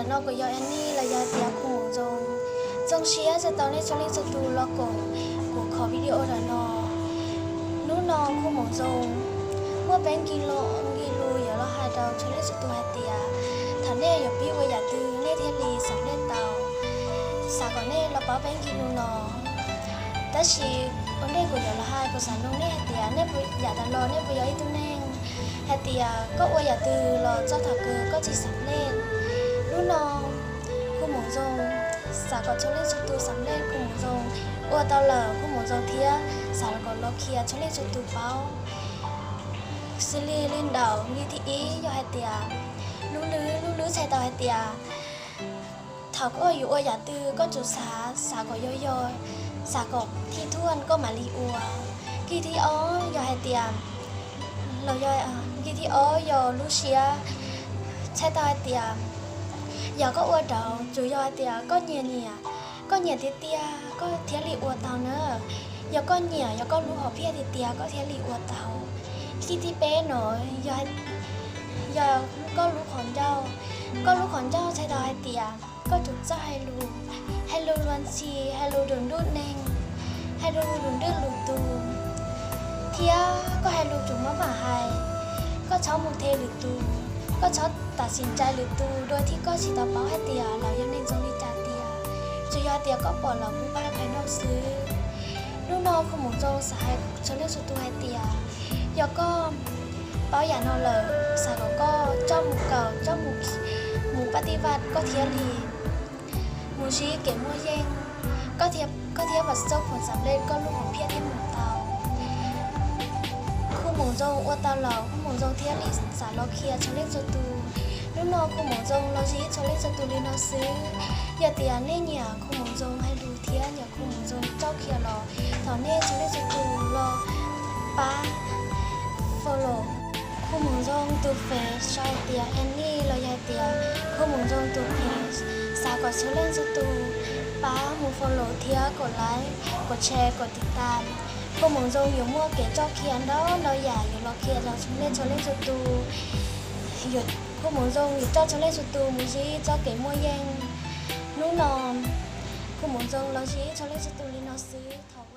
No kuv yog Annie los yog tias Khu Moom Zoo. Zoo siab tau nej txhua leej txhua tus los koom kuv qhov video ntawm no. Hnub no Khu Moom Zoo muaj peb nkig lus, nkig lus yuav los hais rau txhua leej txhua tus hais tias thaum nej yuav pib ua yam twg nej thiaj li xav nej tau, xav kom nej los paub peb nkig lus no. Tab sis ua ntej kuv yuav los hais kuv xav nug nej hais tias nej puas, yav tas los nej puas yog ib tug neeg hais tias koj ua yam twg los txog thaum kawg koj tsis xav nej? Hnub no Khu Moom Zoo xav kom txhua leej txhua tus xav nej, Khu Moom Zoo ua tau lawm Khu Moom Zoo thiab xav kom los qhia txhua leej txhua tus paub xws li li ntawm nkig thib ib yog hais tias lub lwb, lub lwb txhais tau hais tias thaum koj yuav ua yam twg koj tsum xav, xav kom yog yog, xav kom thij thuaj koj mam li ua. Nkig thib ob yog hais tias, los yog, nkig thib ob yog lub siab, txhais tau hais tias yog koj ua raug tsuas yog hais tias koj nyiam nyiam, koj nyiam tiag tiag koj thiaj li ua tau na. Yog koj nyiam, yog koj hlub hom phiaj tiag tiag koj thiaj li ua tau. Nkig thib peb no yog, yog koj lub qhov ncauj. Koj lub qhov ncauj txhais tau hais tias koj tsum txawj hais lus, hais lus luag ntxhi, hais lus dum ntuj neeg, hais lus dum ntuj lwm tus, thiab koj hais lus tsum mob mam hais. Koj txhob mus them lwm tus, koj txhob tam sim ntshai lwm tus dua thiab koj tsis tau paub hais tias lawv yog neeg zoo li cas tiag, tsuas yog tias koj pom lawv mus pab phaim noj xwb. Hnub no Khu Moom Zoo xav hais txhua leej txhua tus hais tias yog koj paub yam no lawm, xav kom koj coj mus kawm, coj mus, mus pab tij vaj koj thiaj li mus zib kev muaj yeej, koj thiaj, koj thiaj vas xoj phom xam lej koj lub hom phiaj thiaj mus tau. Khu Moom Zoo ua tau los Khu Moom Zoo thiaj li xav los qhia txhua leej txhua tus. Hnub no Khu Moom Zoo los zib txhua leej txhua tus li no xwb. Yog tias nej nyiam Khu Moom Zoo hais lus thiab nyiam Khu Moom Zoo txoj qhia los thov nej txhua leej txhua tus los pab follow Khu Moom Zoo tus page sau tias Annie los yog tias Khu Moom Zoo tus page. Xav kom txhua leej txhua tus pab mus follow thiab kom like, kom share, kom tiv tas. Khu Moom Zoo yuav muaj kev txoj qhia ntau ntau yam yuav los qhia rau txhua leej txhua tus. Khu Moom Zoo yuav coj txhua leej txhua tus mus zib txoj kev muaj yeej. Hnub no Khu Moom Zoo los zib txhua leej txhua tus li no xwb thaum